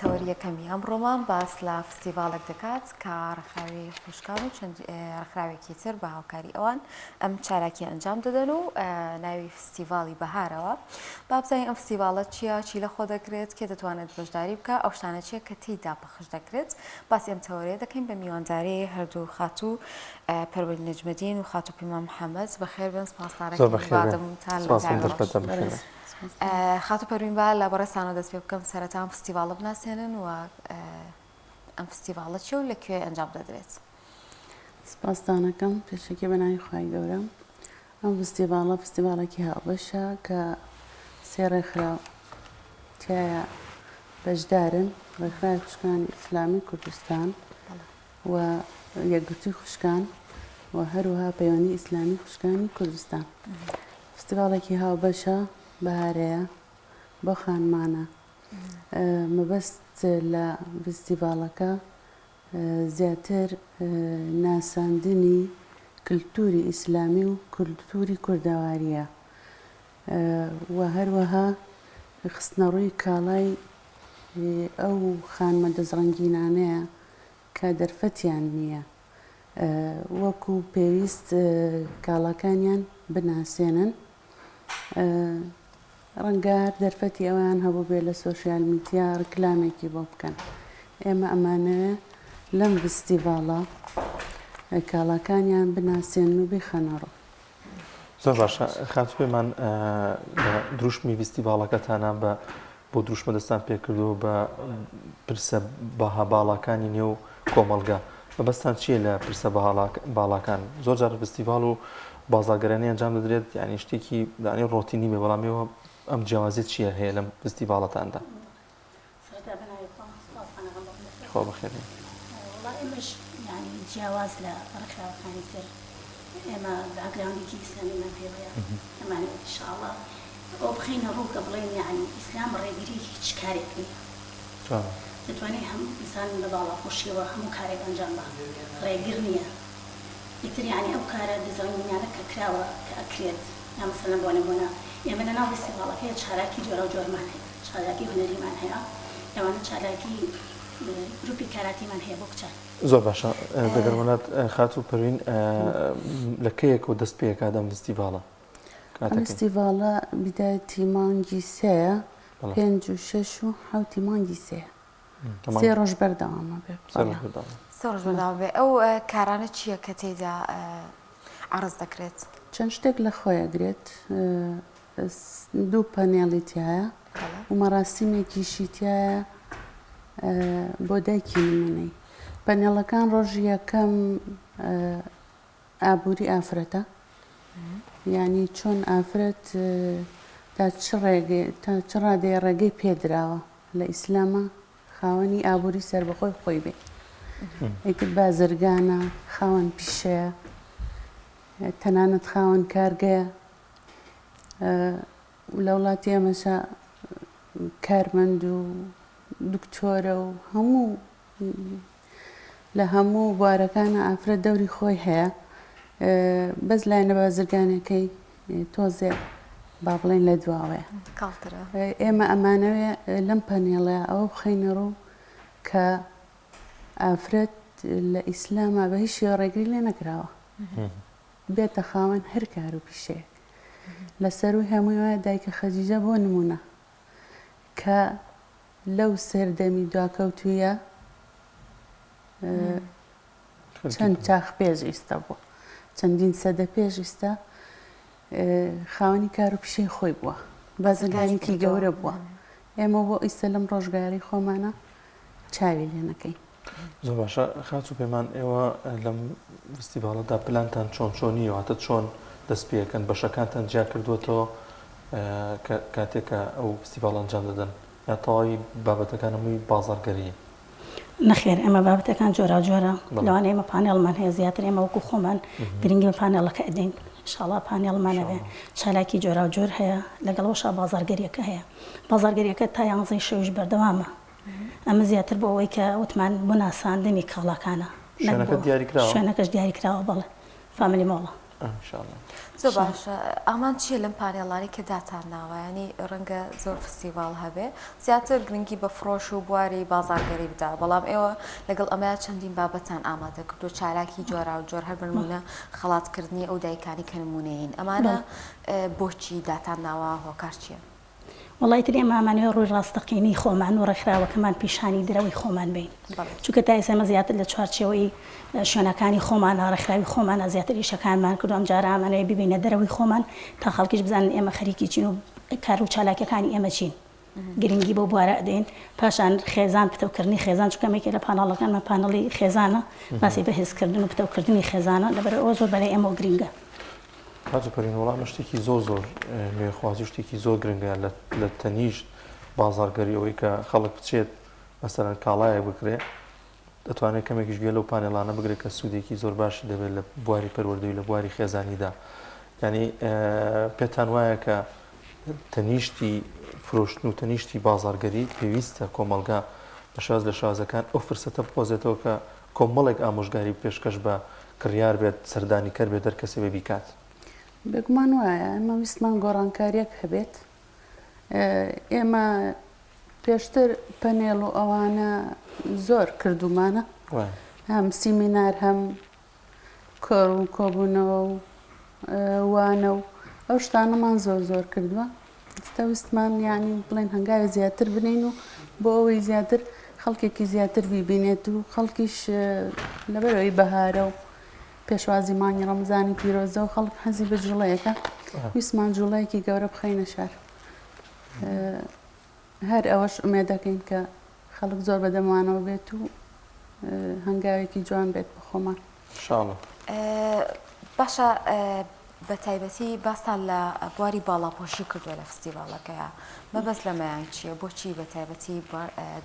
تەوەری یەکەمی ئەمڕۆمان باس لە فستیڤاڵێک دەکات کە ڕێکخراوی خوشکان و چەند ڕێکخراوێکی تر بە هاوکاری ئەوان ئەم چالاکیە ئەنجام دەدەن و ناوی فستیڤاڵی بەهارەوە. با بزانین ئەم فستیڤاڵە چییە، چی لەخۆ دەگرێت، کێ دەتوانێت بەشداری بکا، ئەو شتانە چییە کە تێیدا پەخش دەکرێت. باسی ئەم تەوەرەیە دەکەین بە میوانداری هەردوو خاتوو پەروین نەجمەدین و خاتوو پەیمان محەمەد. بەخێربێن، سپاستان زۆر ئەکەین بەخێربێن. بادەمتان لە سپاس بۆ دایمەوە. دەرفەتە بەخێربێن. خاتوو پەروین با لە بەڕێزتانەوە دەست پێ بکەم سەرەتا ئەم فستیڤاڵە بناسێنن و ئەم فستیڤاڵە چیە و لە کوێ ئەنجام دەدرێت؟ سپاستان ئەکەم پێشەکی بە ناوی خوای گەورە ئەم فستیڤاڵە فستیڤاڵێکی هاوبەشە کە سێ ڕێکخراو تیایا بەشدارن ڕێکخراوی خوشکانی ئیسلامی کوردستان و یەکگرتووی خوشکان و هەروەها پەیوەندی ئیسلامی خوشکانی کوردستان فستیڤاڵێکی هاوبەشە بەهارەیە بۆ خانمانە مەبەست لە فستیڤاڵەکە زیاتر ناساندنی کلتوری ئیسلامی و کلتوری کوردەواریە و هەروەها خستنەڕووی کاڵای ئەو خانمە دەستڕەنگینانەیە کە دەرفەتیان نییە وەکو پێویست کاڵاکانیان بناسێنن. ڕەنگە هەر دەرفەتی ئەوەیان هەبووبێ لە سۆشیال میدیا ڕیکلامێکی بۆ بکەن. ئێمە ئەمانەوێ لەم ڤستیڤاڵە کاڵاکانیان بناسێنن و بیخەنە ڕوو. زۆر باشە خاتوو پەیمان لە دروشمی ڤستیڤاڵەکەتانە بە بۆ دروشمە دەستان پێکردووە بە پرسە بەها باڵاکانی نێو کۆمەڵگە مەبەستان چییە لە پرسە باڵاکان زۆر جار فستیڤاڵ و بازاگەرانی ئەنجام دەدرێت یعنی شتێکی دانی ڕۆتینی بێ بەڵام ئێوە ئەم جیاوازی چییە هەیە لەم فستیڤاڵەتاندا سەرەتا بە ناوی خوا سوپاستان ئەکەم بۆ ئەم دەرفەتە. خوا بەخێر بێن. وەڵا ئێمەش یانی جیاواز لە ڕێکخراوەکانی تر ئێمە باکگراوندێکی ئیسلامیمان پێوەیە ئەمانەوێت ان شاء اللە ئەوە بخەینە ڕوو کە بڵێین یانی ئیسلام ڕێگری هیچ کارێک نییە جوانە. دەتوانێ هەم ئینسان بە باڵاپۆشیەوە هەموو کارێک ئەنجام با ڕێگر نییە ئیتر یانی ئەو کارە دزڕەنگینانە کە کراوە کە ئەکرێت یا مەسەلەن بۆ نموونە ئێمە لە ناو فیستیڤاڵەکەیە چالاکی جۆراوجۆرمان هەیە چالاکی هونەریمان هەیە لەوانە چالاکی گروپی کاراتیمان هەیە بۆ کچان. زۆر باشە دەگەرمە لات خاتوو پەروین لە کەیەکەوە دەست پێکات ئەم فستیڤاڵە؟ ئەم فستیڤاڵە بیدایەتی مانگی سێیە پێنج و شەش و حەوتی مانگی سێیە سێ ڕۆژ بەردەوامە بێ سێ ڕۆژ بەردەوام بێ ئەو کارانە چییە کە تێیدا عەڕز دەکرێت؟ چەند شتێک لە خۆی ئەگرێت دوو پەنێڵی تیایە و مەراسیمێکیشی تیایە بۆ دایکی نمونەی پەنێڵەکان ڕۆژی یەکەم ئابووری ئافرەتە یعنی چۆن ئافرەت تا چ ڕێگەی تا چ ڕادەیە ڕێگەی پێدراوە لە ئیسلامە خاوەنی ئابووری سەربەخۆی خۆی بێ ئیتر بازرگانە خاوەن پیشەیە تەنانەت خاوەن کارگەیە لە وڵاتی ئێمەشا کارمەند و دکتۆرە و هەموو لە هەموو بوارەکانە ئافرەت دەوری خۆی هەیە بەس لایەنە بازرگانەکەی تۆزێ با بڵێن لە دواوەیە ئێمە ئەمانەوێ لەم پەنێڵە ئەوە بخەینە ڕوو کە ئافرەت لە ئیسلاما بە هیچ شێوە ڕێگری لێ نەکراوە بێتە خاوەن هەر کار و پیشەیەک لە سەرووی هەموویەوە دایکە خەجیجە بۆ نموونە کە لەو سەردەمی دواکەوتوویە چەند چاخ پێش ئیستا بووە چەندین سەدە پێش ئیستا خاوەنی کار و پیشەی خۆی بووە بازرگانێکی گەورە بووە ئێمە بۆ ئیستا لەم ڕۆژگاری خۆمانە چاوی لێ نەکەین. زۆر باشە خاتوو پەیمان ئێوە لەم فستیڤاڵەدا پلانتان چۆن چۆنیە واتە چۆن دەست پێەکەن بەشەکانتان جیا کردووەتەوە کە کاتێک کە ئەو فستیڤاڵ ئەنجام دەدەن یا تەواوی بابەتەکان هەمووی بازاڕگەریە؟ نەخێر ئێمە بابەتەکان جۆراوجۆرە لەوانە ئێمە پانێڵمان هەیە زیاتر ئێمە وەکو خۆمان گرنگی بە پانێڵەکە ئەدەین ئینشاڵا پانێڵمان هەبێ چالاکی جۆراوجۆر هەیە لەگەڵ ئەوەشا بازاڕگەریەکە هەیە بازاڕگەریەکە تا یانزەی شەویش بەردەوامە ئەمە زیاتر بۆ ئەوەی کە وتمان بۆ ناساندنی کاڵاکانە شوێنەکە دیاریکراوە؟ شوێنەکەش دیاریکراوە بەڵێ فاملی مۆڵە. ان شاء اللە. زۆر باشە ئامانج چیە لەم پانێڵانەی کە داتان ناوە یانی ڕەنگە زۆر فستیڤاڵ هەبێ زیاتر گرنگی بە فڕۆش و بواری بازاڕگەری بدا بەڵام ئێوە لەگەڵ ئەمەیا چەندین بابەتان ئامادە کردووە چالاکی جۆراوجۆر هەر بەنمونە خەڵاتکردنی ئەو دایکانی کە نمونەیین ئەمانە بۆچی داتان ناوە هۆکار چیە؟ وەڵا ئیتر ئێمە ئەمانەوێ ڕووی ڕاستەقینەی خۆمان و ڕێکخراوەکەمان پیشانی درەوەی خۆمان بەین چونکە تا ئێستا ئێمە زیاتر لە چوارچێوەی شوێنەکانی خۆمانە ڕێکخراوی خۆمانە زیاتر ئیشەکانمان کردو ئەم جارە ئەمانەوێ بیبەینە دەرەوەی خۆمان تا خەڵکیش بزانن ئێمە خەریکی چین و کار و چالاکیەکانی ئێمە چین گرنگی بەو بوارە ئەدەین پاشان خێزان پتەوکردنی خێزان چونکە ئەمە یەکێ لە پاناڵەکانمان پانەڵی خێزانە باسی بەهێزکردن و پتەوکردنی خێزانە لەبەرئەوە زۆر بەلای ئێمەوە گرنگە. خاتوو پەروین وەڵا ئەمە شتێکی زۆر زۆر نوێخوازی و شتێکی زۆر گرنگە لە تەنیشت بازاڕگەری ئەوەی کە خەڵک بچێت مەسەلەن کاڵایەک بکرێ دەتوانێت کەمێکیش گوێ لەو پانێڵانە بگرێت کە سوودێکی زۆر باشی دەبێت لە بواری پەروەردەی لە بواری خێزانیدا یعنی پێتان وایە کە تەنیشتی فرۆشتن و تەنیشتی بازارگەری پێویستە کۆمەڵگا بە شاز لە شازەکان ئەو فرسەتە بقۆزێتەوە کە کۆمەڵێک ئامۆژگاری پێشکەش بە کڕیار بێت، سەردانیکەر بێت، هەر کەسێ بێ بیکات. بێگومان وایە، ئێمە ویستمان گۆڕانکارییەک هەبێت. ئێمە پێشتر پەنێڵ و ئەوانە زۆر کردوومانە، هەم سیمینار هەم کۆڕ و کۆبوونەوە و وانە و ئەو شتانەمان زۆر زۆر کردووە. ئێستا ویستمان یانی بڵێن هەنگاوی زیاتر بنێین و بۆ ئەوەی زیاتر خەڵکێکی زیاتر بیبینێت و خەڵکیش لەبەرەوەی بەهارە و پێشوازی مانگی ڕەمزانی پیرۆزە و خەڵک حەزی بە جوڵەیەکە ویستمان جوڵەیەکی گەورە بخەینە شار هەر ئەوەش ئومێدەکەین کە خەڵک زۆر بەدەمانەوە بێت و هەنگاوێکی جوان بێت بۆ خۆمان. شاءاللە. باشە بە تایبەتی باستان لە بواری باڵاپۆشی کردووە لە فستیڤاڵەکەیا مەبەست لەمەیان چییە؟ بۆچی بە تایبەتی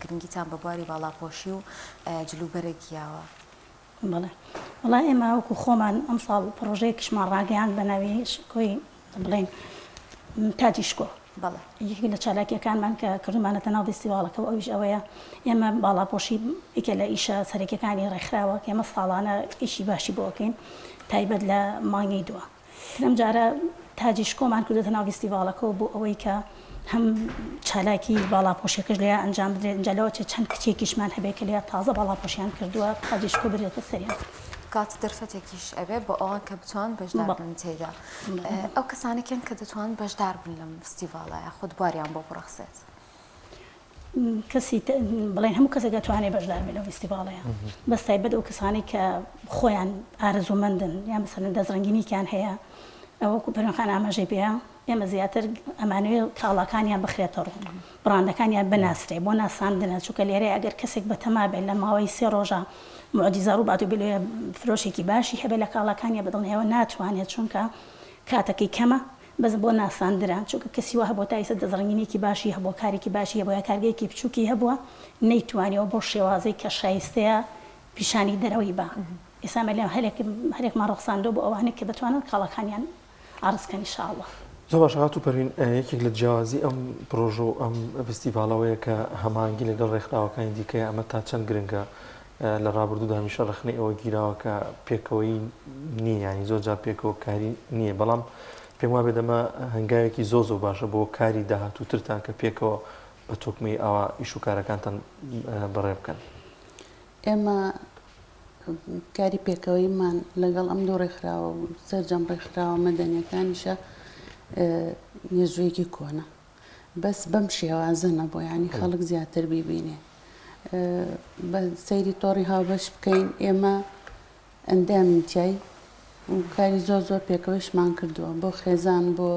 گرنگیتان بە بواری باڵاپۆشی و جلوبەرگ یاوە؟ بەڵێ وەڵا ئێمە وەکو خۆمان ئەمساڵ پڕۆژەیەکیشمان ڕاگەیاند بە ناوی شکۆی بڵێین تاجی شکۆ. بەڵێ. یەکێک لە چالاکییەکانمان کە کردوومانەتە ناو ڤیستیواڵەکە و ئەویش ئەوەیە ئێمە باڵاپۆشی یەکێ لە ئیشە سەرەکییەکانی ڕێکخراوە کە ئێمە ساڵانە ئیشی باشی بۆ ئەکەین تایبەت لە مانگی دووە. لەم جارە تاجی شکۆمان کردۆتە ناو ڤیستیڤاڵەکەوە بۆ ئەوەی کە هەم چالاکی باڵاپۆشیەکەش لێیا ئەنجام بدرێت ئینجا لەوە چێت چەند کچێکیشمان هەبێت کە لێیا تازە باڵاپۆشیان کردووە تاجی شکۆ بدرێتە سەریان. کات دەرفەتێکیش ئەبێ بۆ ئەوان کە بتوان بەشدار بن تێیدا. ئەو کەسانە کێن کە دەتوانن بەشدار بن لەم فستیڤاڵە یاخود بواریان بۆ بڕەخسێت؟ کەسی بڵێن هەموو کەسێک ئەتوانێت بەشدار بێت لەو فیستیڤاڵەیە بەس تایبەت ئەو کەسانەی کە خۆیان ئارەزوومەندن یان مەسەلەن دەستڕەنگینیکیان هەیە وەکو پەروین خان ئاماژەی پێیا ئێمە زیاتر ئەمانەوێت کاڵاکانیان بخرێتە ڕوو بڕاندەکانیان بناسرێ بۆ ناساندنە چونکە لێرەیە ئەگەر کەسێک بەتەما بێت لە ماوەی سێ ڕۆژە موعجیزە ڕووبات و بلێ فرۆشێکی باشی هەبێت لە کاڵاکانیا بەدڵنیایەوە ناتوانێت چونکە کاتەکەی کەمە بەس بۆ ناساندنە چونکە کەسی وا هەبووە تا ئیستا دەستڕەنگینیەکی باشی هەبووە کارێکی باشی هەبووە یا کارگەیەکی بچوکی هەبووە نەیتوانیوە بەو شێوازەی کە شایستەیە پیشانی دەرەوەی با ئێستا ئەمە لێم هەلێک هەلێکمان ڕەخساندووە بۆ ئەوانەی کە بتوانن کاڵاکانیان عەرز کەن ان شاء اللە. زۆر باشە خاتوو پەروین یەکێک لە جیاوازی ئەم پرۆژە و ئەم ڤیستیڤاڵەوەیە کە هەماهەنگی لەگەڵ ڕێکخراوەکانی دیکەیە ئەمە تا چەند گرنگە لە ڕابردوودا هەمیشە ڕەخنەی ئەوە گیراوە کە پێکەوەیی نییە یانی زۆر جار پێکەوە کاری نییە بەڵام پێم وابێت ئەمە هەنگاوێکی زۆر زۆر باشە بۆ کاری داهاتووترتان کە پێکەوە بە تۆکمەی ئاوا ئیش و کارەکانتان بەڕێ بکەن. ئێمە کاری پێکەوەییمان لەگەڵ ئەم دوو ڕێکخراوە و سەرجەم ڕێکخراوە مەدەنیەکانیشە مێژوویەکی کۆنە. بەس بەم شێوازە نەبوو یانی خەڵک زیاتر بیبینێ بە سەیری تۆڕی هاوبەش بکەین ئێمە ئەندامین تای و کاری زۆر زۆر پێکەوەیشمان کردووە بۆ خێزان بۆ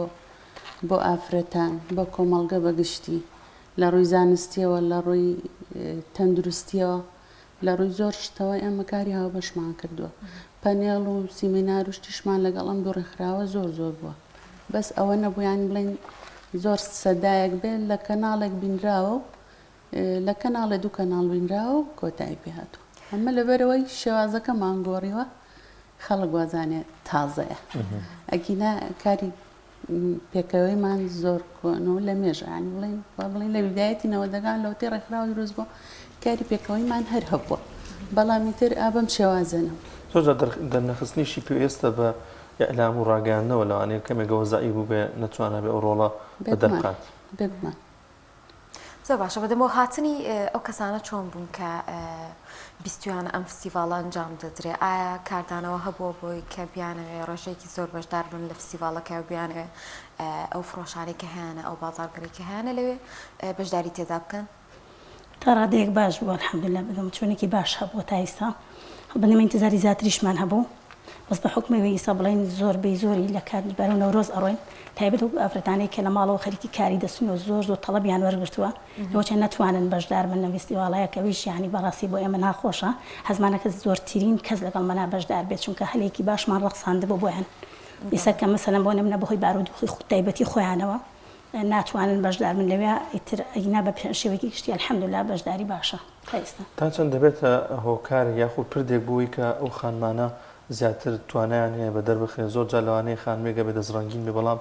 بۆ ئافرەتان بۆ کۆمەڵگە بەگشتی لە ڕووی زانستیەوە لە ڕووی تەندروستیەوە لە ڕووی زۆر شتەوە ئێمە کاری هاوبەشمان کردووە پەنێڵ و سیمینار و شتیشمان لەگەڵ ئەم دوو ڕێکخراوە زۆر زۆر بووە بەس ئەوە نەبوو یانی بڵێین زۆر سەدایەک بێ لە کەناڵێک بینراوە و لە کەناڵێ دوو کەناڵ بینراوە و کۆتایی پێ هاتووە ئەمە لەبەرەوەی شێوازەکەمان گۆڕیوە خەڵک وازانێ تازەیە ئەگینا کاری پێکەوەیمان زۆر کۆن و لە مێژە یانی بڵێین با بڵێین لە بیدایەتی نەوەدەکان لەوەتەی ڕێکخراو دروست بووە کاری پێکەوەیمان هەر هەبووە بەڵام ئیتر ئا بەم شێوازە نەبوو. زۆر جار دەرنەخستنیشی پێوێستە بە. ئیعلام و ڕاگەیاندنەوە لەوانەیە کەمێک ئەوە زەعیف بووبێ نەتوانابێ ئەو ڕۆڵە بەدەر بێگومان بخات. بێگومان. زۆر باشە بەدەمەوە هاتنی ئەو کەسانە چۆن بوون کە بیستویانە ئەم فستیڤاڵە ئەنجام دەدرێ ئایا کاردانەوە هەبووە بۆی کە بیانەوێ ڕێژەیەکی زۆر بەشدار بن لە فستیڤاڵەکە و بیانەوێ ئەو فڕۆشانەی کە هەیانە ئەو بازاڕگەرەی کە هەیانە لەوێ بەشداری تێدا بکەن؟ تا ڕادەیەک باش بوو الحمدللە بەدەمچوونێکی باش هەبووە تا ئیستا هەڵبەت ئێمە ئینتیزاری زیاتریشمان هەبوو بەس بە حوکمی ئەوەی ئیستا بڵێین زۆربەی زۆری لە کات بەرەو نەورۆز ئەڕۆین تایبەت وەکو ئافرەتانەی کە لە ماڵەوە خەریکی کاری دەستن و زۆر زۆر تەڵەبیان وەرگرتووە لەوەچە نەتوانن بەشدار بن لەم فیستیڤاڵەیە کە ئەویش یانی بەڕاستی بۆ ئێمە ناخۆشە حەزمان ئەکرد زۆرترین کەس لەگەڵ مەنا بەشدار بێت چونکە هەلێکی باشمان ڕەخساندبوو بۆیان ئیستا کە مەسەلەن بۆ نمونە بەهۆی بارودۆخی تایبەتی خۆیانەوە ناتوانن بەشدار بن لەوێ ئیتر ئەگینا بە شێوەیەکی گشتی الحمدللە بەشداری باشە تا ئیستا. تا چەند دەبێتە هۆکارێک یاخود پردێک بۆ ئەوەی کە ئەو خانمانە زیاتر توانایان هەیە بەدەر بخرێن زۆر جار لەوانەیە خانمێک ئەبێ دەست ڕەنگین بێ بەڵام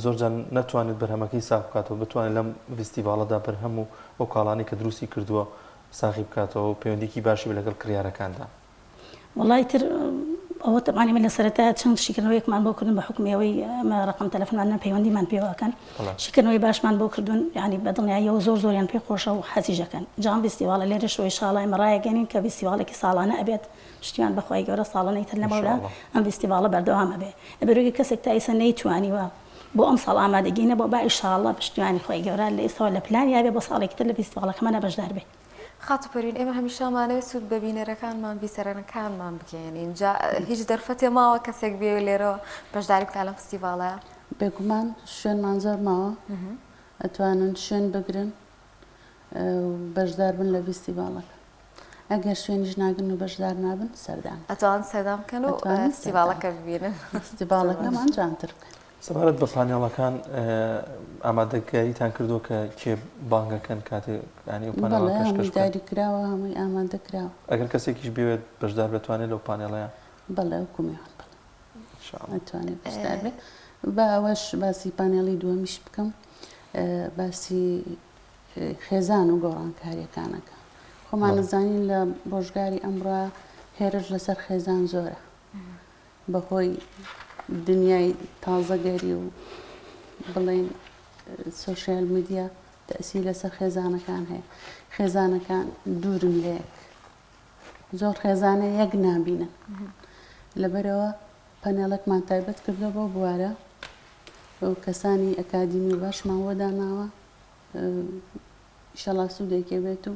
زۆر جار نەتوانێت بەرهەمەکەی ساغ بکاتەوە بتوانێت لەم ڤیستیڤاڵەدا بەرهەم و ئەو کاڵانەی کە دروستی کردووە ساغی بکاتەوە و پەیوەندیکی باشی بێ لەگەڵ کڕیارەکاندا. وەڵا ئیتر ئەوە تەبعەن ئێمە لە سەرەتا چەند شیکردنەوەیەکمان بۆ کردن بە حوکمی ئەوەی ئێمە ڕەقەم تەلەفۆنمان نە پەیوەندیمان پێوە ئەکەن شیکردنەوەی باشمان بۆ کردوون یانی بە دڵنیاییەوە زۆر زۆریان پێ خۆشە و حەزیش ئەکەن جا ئەم ڤیستیواڵە لێرەشەوە ئیشاڵا ئێمە ڕایەگەیەنین کە ڤیستیواڵێکی ساڵانە ئەبێت پشتیوان بە خوای گەورە ساڵانە ئیتر لەمەولا ئەم ڤیستیواڵە بەردەوام ئەبێ لەبەرئەوەی کەسێک تا ئیستا نەیتوانیوە بۆ ئەمساڵ ئامادەگی نەبووە با ئیشاڵا پشتیوانی خوای گەورە لە ئێستاوە لە پلانیا بێ بۆ ساڵێکی تر لە ڤیستیواڵەکەمانا بەشدار بێ. خاتوو پەروین ئێمە هەمیشە ئەمانەوێت سوود بە بینەرەکانمان بیسەرەکانمان بگەیەنین جا هیچ دەرفەتێ ماوە کەسێک بێ لێرەوە بەشداری بکات لەم فستیڤاڵەیا؟ بێگومان شوێنمان زۆر ماوە ئەتوانن شوێن بگرن و بەشدار بن لە ڤیستیڤاڵەکە ئەگەر شوێنیش ناگرن و بەشدار نابن سەردان ئەتوان سەردان بکەن و فستیڤاڵەکە ببینن فستیڤاڵەکەمان جوانتر بکەن. سەبارەت بە پانێڵەکان ئامادەکاریتان کردووە کە کێ بانگەکەن کاتێ یانی ئەو پانێڵە بەڵێ پێشکەش هەمووی بکەن؟ دیاری کراوە هەمووی ئامادە کراوە. ئەگەر کەسێکیش بێوێت بەشدار بێت توانێت لەو پانێڵەیە؟ بەڵێ وەکو میوان بەڵێ ان شاء اللە. ئەتوانێت بەشدار بێت. با ئەوەش باسی پانێڵی دووەمیش بکەم باسی خێزان و گۆڕانکاریەکان ئەکا. خۆمان بەڵێ. ئەزانین لە ڕۆژگاری ئەمڕۆ هێرش لەسەر خێزان زۆرە. بەهۆی دنیای تازەگەری و بڵێین سۆشیال میدیا تەئسیر لەسەر خێزانەکان هەیە خێزانەکان دوورن لە یەک زۆر خێزانە یەک نابینن لەبەرەوە پەنێڵێکمان تایبەت کردووە بۆ بوارە و کەسانی ئەکادیمی و باشمان بۆ داناوە ئیشەڵا سوودێکی بێت و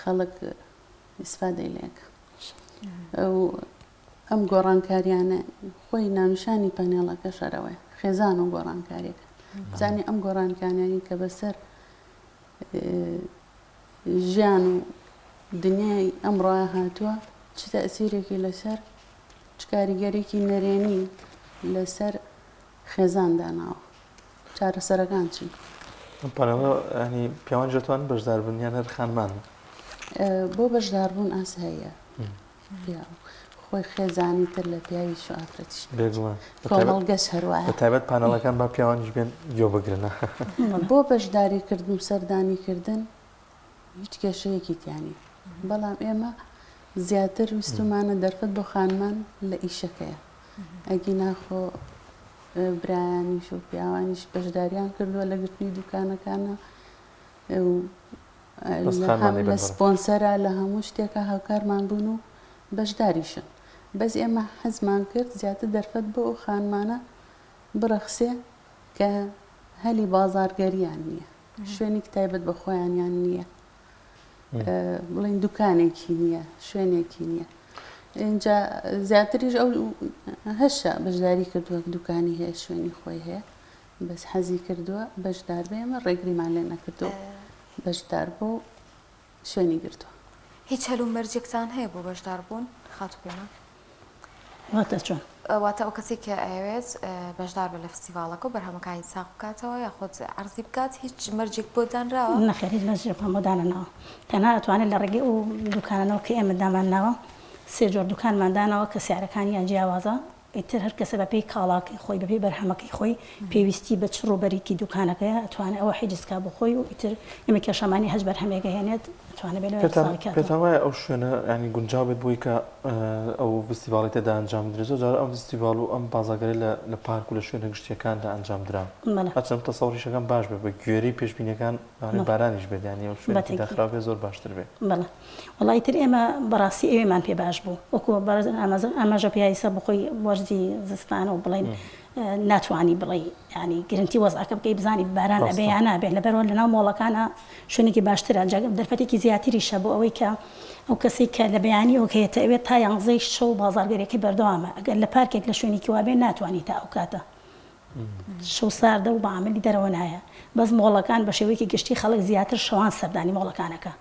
خەڵک ئیسفادەی لێکە و ئەم گۆڕانکاریانە خۆی ناونیشانی پانێڵەکەش هەر ئەوەیە، خێزان و گۆڕانکاریەکان. بزانین ئەم گۆڕانکاریانەی کە بەسەر ژیان و دنیای ئەمڕۆ هاتووە چ تەئسیرێکی لەسەر چ کاریگەرێکی نەرێنی لەسەر خێزان داناوە، چارەسەرەکان چین؟ ئەم پانێڵە ینی پیاوانیش دەتوانن بەشدار بن یان هەر خانمان؟ بۆ بەشداربوون ئاساییە. پیاو خۆی خێزانی تر لە پیاویش و ئافرەتیش بێت. بێگومان کۆمەڵگەش هەر وایە. بە تایبەت پانێڵەکان با پیاوانیش بێن گوێ بگرن. بۆ بەشداری کردن و سەردانی کردن هیچ کێشەیەکی تیا نییە، بەڵام ئێمە زیاتر ویستومانە دەرفەت بۆ خانمان لە ئیشەکەیە، ئەگینا خۆ برایانیش و پیاوانیش بەشداریان کردووە لە گرتنی دوکانەکانە و هەم لە سپۆنسەرا لە هەموو شتێکا هاوکارمان بوون و بەشداریشن بەس ئێمە حەزمان کرد زیاتر دەرفەت بۆ ئەو خانمانە بڕەخسێ کە هەلی بازاڕگەریان نییە شوێنێکی تایبەت بە خۆیانیان نییە بڵین دوکانێکی نییە شوێنێکی نییە اینجا زیاتریش ئەو هەشە بەشداری کردووە دوکانی هەیە شوێنی خۆی هەیە بەس حەزی کردووە بەشدار بێ ئێمە ڕێگریمان لێ نەکردووە بەشدار بوو و شوێنی گرتووە. هیچ هەل و مەرجێکتان هەیە بۆ بەشدار بوون خاتوو پەیمان؟ واتە چۆن؟ واتە ئەو کەسەی کە ئەیەوێت بەشدار بێت لە فستیڤاڵەکە و بەرهەمەکانی ساغ بکاتەوە یاخود عەرزی بکات هیچ مەرجێک بۆ دانراوە؟ نەخێر هیچ مەرجێکمان بۆ دانەناوە تەنها ئەتوانێت لە ڕێگەی ئەو دوکانانەوە کە ئێمە دامانناوە سێ جۆر دوکانمان داناوە کە سعرەکانیان جیاوازە. ئیتر هەر کەسە بەپێی کاڵاکەی خۆی بەپێی بەرهەمەکەی خۆی پێویستی بە چ ڕووبەرێکی دوکانەکەیە ئەتوانێ ئەوە حیجز کا بۆ خۆی و ئیتر ئێمە کێشەمان نیە هەچ بەرهەمێک ئەهێنێت ئەتوانێ بێ لەوێ پێتان ساغی کاتەوە. پێتان وایە ئەو شوێنە یانی گونجاو بێت بۆی کە ئەو ڤستیڤاڵەی تێدا ئەنجام بدرێت؟ زۆر جار ئەم ڤستیڤاڵ و ئەم بازاگەرە لە لە پارک و لە شوێنە گشتییەکاندا ئەنجام درا. بەڵێ. هەرچەند تەسەوڕیشەکەم باش بێت بە گوێرەی پێشبینییەکان لەوانەیە بەڵێ. بارانیش بێت یانی ئەو شوێنێکی بەتەکید. داخراو بێت زۆر باشتر بێت. بەڵێ. وەڵا ئیتر ئێمە بەڕاستی ئەوێمان پێ باش بوو وەکو بەڕێز ئاماژە پێ ئیستا بۆخۆی وەرزی زستانە و بڵێن ناتوانی بڵێی یانی گرنتی وەزعەکە بکەی بزانی باران ئەبێ یا نابێ لەبەرەوە لەناو مۆڵەکانە شوێنێکی باشترە جا دەرفەتێکی زیاتریشە بۆ ئەوەی کە ئەو کەسەی کە لە بەیانیەوە کە یەتە ئەوێ تا یانزەی شەو بازاڕگەریەکەی بەردەوامە ئەگەر لە پارکێک لە شوێنێکی وابێ ناتوانی تا ئەو کاتە شەو ساردە و بەعاملی دەرەوە نایە بەس مۆڵەکان بە شێوەیەکی گشتی خەڵک زیاتر شەوان سەردانی مۆڵەکان ئەکا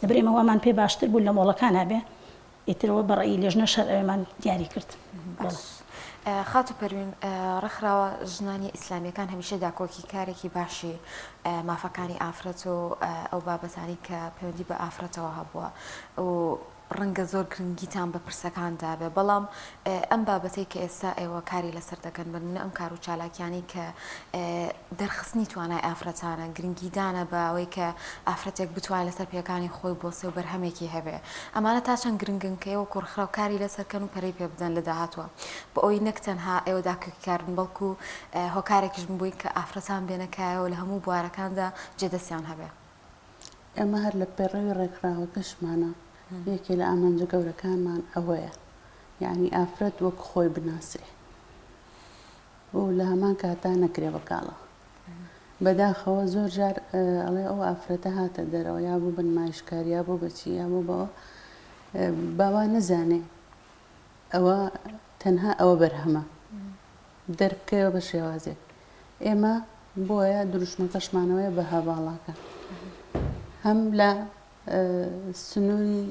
لەبەر ئێمە وامان پێ باشتر بوو لە مۆڵەکانا بێ ئیتر ئەوە بە ڕەئی لێژنەش هەر ئەوێمان دیاری کرد باش خاتوو پەروین ڕێکخراوە ژنانی ئیسلامیەکان هەمیشە داکۆکی کارێکی باشی مافەکانی ئافرەت و ئەو بابەتانی کە پەیوەندی بە ئافرەتەوە هەبووە و ڕەنگە زۆر گرنگیتان بە پرسەکان دابێ، بەڵام ئەم بابەتەی کە ئێستا ئێوە کاری لەسەر دەکەن، بە نمونە ئەم کار و چالاکیانەی کە دەرخستنی توانای ئافرەتانە، گرنگیدانە بە ئەوەی کە ئافرەتێک بتوانێت لەسەر پێیەکانی خۆی بوەستێ و بەرهەمێکی هەبێ، ئەمانە تا چەند گرنگن کە ئێوە وەکو ڕێکخراو کاری لەسەر کەن و پەرەی پێ بدەن لە داهاتووە بۆ ئەوەی نەک تەنها ئێوە داکۆکیکار بن بەڵکو هۆکارێکیش بن بۆی کە ئافرەتان بێنە کایەوە لە هەموو بوارەکاندا جێ دەستیان هەبێ. ئێمە هەر لە پەیڕەوی ڕێکخراوەکەشمانا یەکێ لە ئامانجە گەورەکانمان ئەوەیە یەعنی ئافرەت وەک خۆی بناسرێ و لە هەمان کاتا نەکرێ بە کاڵا. بەداخەوە زۆر جار ئەڵێ ئەو ئافرەتە هاتە دەرەوە یا بوو بە نمایشکار یا بوو بە چی یا بوو بەوە با وا نەزانێ ئەوە تەنها ئەوە بەرهەمە دەربکەوە بە شێوازێک ئێمە بۆیە دروشمەکەشمانەوەیە بەها باڵاکان هەم لە سنووری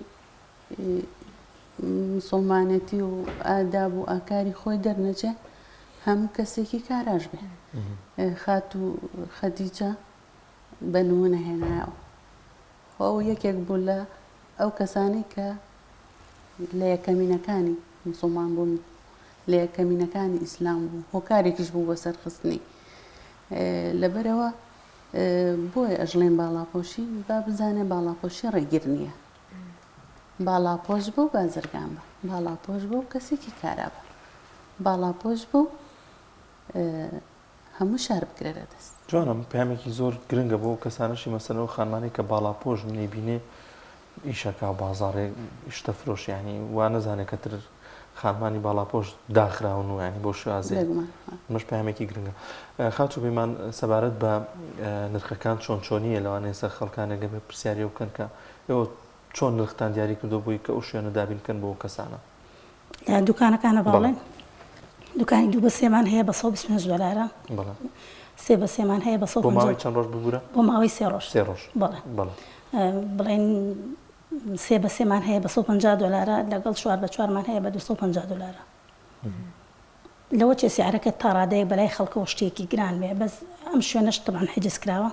مسلمانەتی و ئاداب و ئاکاری خۆی دەرنەچێ هەم کەسێکی کاراش بێ خاتوو خەدیجە بە نمونە هێنایەوە خۆ ئەو یەکێک بوو لە ئەو کەسانەی کە لە یەکەمینەکانی موسڵمان بوون لە یەکەمینەکانی ئیسلام بوو هۆکارێکیش بوو بۆ سەرخستنی لەبەرەوە بۆیە ئەژڵێن باڵاپۆشی با بزانێ باڵاپۆشی ڕێگر نییە باڵاپۆش بوو بازرگان بە باڵاپۆش بوو کەسێکی کارا بە باڵاپۆش بوو هەموو شار بگرێرە دەست. جوانە ئەمە پەیامێکی زۆر گرنگە بۆ ئەو کەسانەشی مەسەلەن ئەو خانمانەی کە باڵاپۆشن نەیبینێ ئیشەکا بازاڕێ شتە فرۆش یانی وا نەزانێ کە تر خانمانی باڵاپۆش داخراون و یانی بۆ شازێ بێگومان ئەمەش پەیامێکی گرنگە خاتوو پەیمان سەبارەت بە نرخەکان چۆن چۆنیە لەوانەیە سەر خەڵکانێک گەبێ پرسیاری ئەو بکەن کە ئێوە چۆن نرختان دیاری کردو بۆی کە ئەو شوێنە دابین بکەن بۆ ئەو کەسانە لە دوکانەکانە باڵێن دوکانی دوو بە سێمان هەیە بە 125 دلارە سێ بە سێمان هەیە بە بۆ ماوەی چەند ڕۆژ ببورە بۆ ماوەی سێ ڕۆژ سێ ڕۆژ بەڵێ بڵێن سێ بە سێمان هەیە بە 150 دلارە لەگەڵ چوار بە چوارمان هەیە بە 250 دلارە لەوە چێ سعرەکە تا ڕادەیەک بەلای خەڵکەوە شتێکی گران بێ بەس ئەم شوێنەش تەبعەن حجز کراوە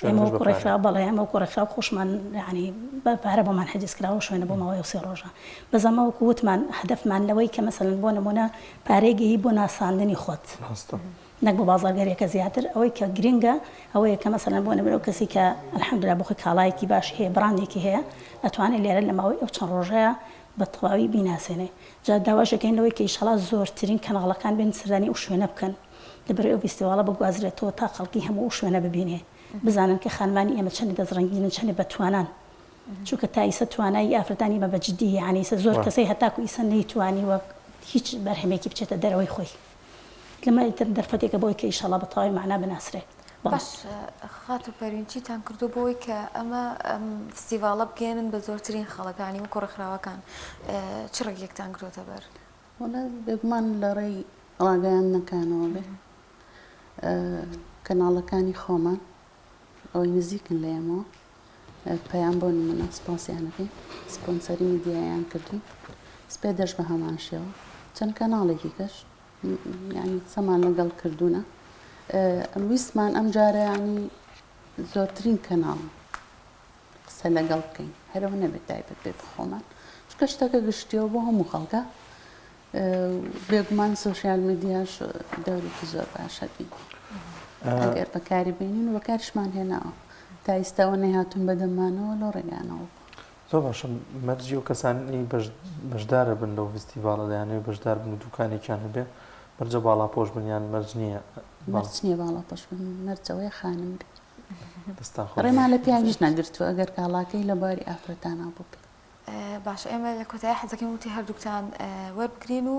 ئێمە وەکو ڕێکخراو بەڵێ ئێمە وەکو ڕێکخراو خۆشمان یانی بە پارە بۆمان حجز کراوە شوێنە بۆ ماوەی ئەو سێ ڕۆژە بەس ئەمە وەکو وتمان هەدەفمان لەوەی کە مەسەلەن بۆ نمونە پارەی گەیی بۆ ناساندنی خۆت نەک بۆ بازاڕگەریەکە زیاتر ئەوەی کە گرنگە ئەوەیە کە مەسەلەن بۆ نمونە ئەو کەسی کە الحمدلله بۆ خۆی کاڵایەکی باشی هەیە بڕاندێکی هەیە ئەتوانێت لێرە لە ماوەی ئەو چەند ڕۆژەیە بە تەواوی بیناسێنێ جا داواش ئەکەین لەوەی کە ئیشەڵا زۆرترین کەناڵەکان بێن سەردانی ئەو شوێنە بکەن لەبەرئەوەی ئەو ڤیستیواڵە بگوازرێتەوە تا خەڵکی هەموو ئەو شوێنە ببینێ بزانن کە خانمانی ئێمە چەندی دەست ڕەنگینن چەندی بەتوانان چونکە تا ئیسە توانایی ئافرەتانی ئێمە بە جدی یانی ئیسە زۆر کەسەی هەتاکو ئیسە نەیتوانیوە هیچ بەرهەمێکی بچێتە دەرەوەی خۆی لەمە ئیتر دەرفەتێکە بۆی کە ئیشەڵا بە تەواوی مەعنا بناسرێ. باش خاتوو پەروین چیتان کردووە بۆ ئەوەی کە ئەمە ئەم فستیڤاڵە بگەیەنن بە زۆرترین خەڵک یانی وەکو ڕێکخراوەکان چ ڕێگەیەکتان گرتووەتە بەر؟ وەڵا بێگومان لە ڕێی ڕاگەیاندنەکانەوە بێ کەناڵەکانی خۆمان ئەوەی نزیکن لە ئێمەوە پەیام بۆ نمونە سپاسیان ئەکەین سپۆنسەری میدیایان کردوین سپێدەش بە هەمان شێوە چەند کەناڵێکی کەش یعنی قسەمان لەگەڵ کردوونە ویستمان ئەم جارە ینی زۆرترین کەناڵ قسە لەگەڵ بکەین هەرەوە نەبێت تایبەت بێت بە خۆمان چونکە شتەکە گشتیەوە بۆ هەموو خەڵکە. بێگومان سۆشیال میدیاش دەورێکی زۆر باشە بینی ئەگەر بەکاری بینین و بەکاریشمان هێناوە تا ئیستاوە نەیهاتوون بەدەممانەوە لەو ڕێگانەوە بوو. زۆر باشە مەرجی ئەو کەسانەی بەشدارە بن لەو ڤیستیڤاڵە دەیانەوێت بەشدار بن و دوکانێکیان هەبێ مەرجە باڵاپۆش بن یان مەرج نییە؟ مەرج نییە باڵاپۆش بن مەرج ئەوەیە خانم بێ. دەستتان خۆش بێت. ڕێمان لە پیاویش نەگرتووە ئەگەر کاڵاکەی لە بواری ئافرەتانا بووبێ. باشە ئێمە لە کۆتایی حەزەکەین وتی هەردووکتان وەربگرین و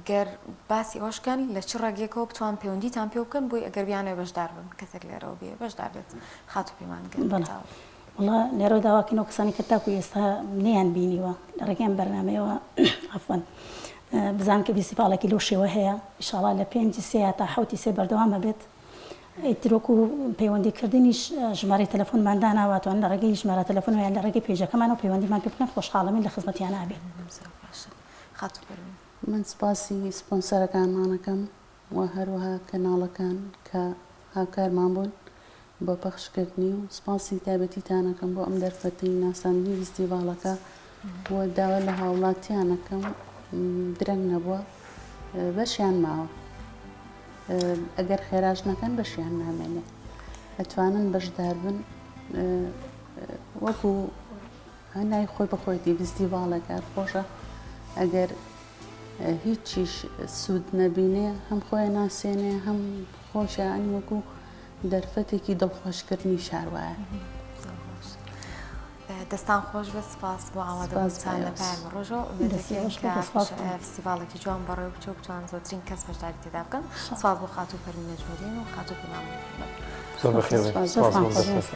گەر باسی ئەوەش کەن لە چ ڕێگەیەکەوە بتوان پەیوەندیتان پێ بکەن بۆی ئەگەر بیانەوێ بەشدار بن کەسێک لێرەوە بێ بەشدار بێت خاتوو پەیمان گەر بەڵێ وەڵا لێرەوە داواکەین ئەو کەسانی کە تاکو ئێستا نەیان بینیوە لە ڕێگەی ئەم بەرنامەیەوە عەفوەن بزانن کە ڤیستیڤاڵێکی لەو شێوە هەیە ئیشاڵا لە پێنجی سێ تا حەوتی سێ بەردەوام ئەبێت ئیتر وەکو پەیوەندی کردنیش ژمارەی تەلەفۆنمان داناوە ئەتوانن لە ڕێگەی ژمارە تەلەفۆنەوە یان لە ڕێگەی پەیجەکەمانەوە پەیوەندیمان پێ بکەن خۆشحاڵەبین لە خزمەتیانا ئەبین. زۆر باشە خاتوو پەروین. من سپاسی سپۆنسەرەکانمان ئەکەم و هەروەها کەناڵەکان کە هاوکارمان بوون بۆ پەخشکردنی و سپاسی تایبەتیتان ئەکەم بۆ ئەم دەرفەتەی ناساندنی ڤیستیڤاڵەکە و داوا لە هاوڵاتیان ئەکەم درەنگ نەبووە بەشیان ماوە. ئەگەر خێراش نەکەن بەشیان نامێنێ ئەتوانن بەشدار بن وەکو نای خۆی بەخۆیتی ڤیستیڤاڵێک هەر خۆشە ئەگەر هیچیش سوود نەبینێ هەم خۆی ناسێنێ هەم خۆشیان وەکو دەرفەتێکی دڵخۆشکردنی شار وایە. دەستان خۆش بێت سپاس بۆ ئامادەبوونتان لە پەیامی ڕۆژەوە ئومێد دەکەین کە فستیڤاڵێکی جوان بەڕێوە بچێ و بتوان زۆرترین کەس بەشداری تێدا بکەن سپاس بۆ خاتوو پەروین نەجمەدین و خاتوو پەیمان محەممەد. زۆر بەخێر بێن. سپاس بۆ دەرفەت.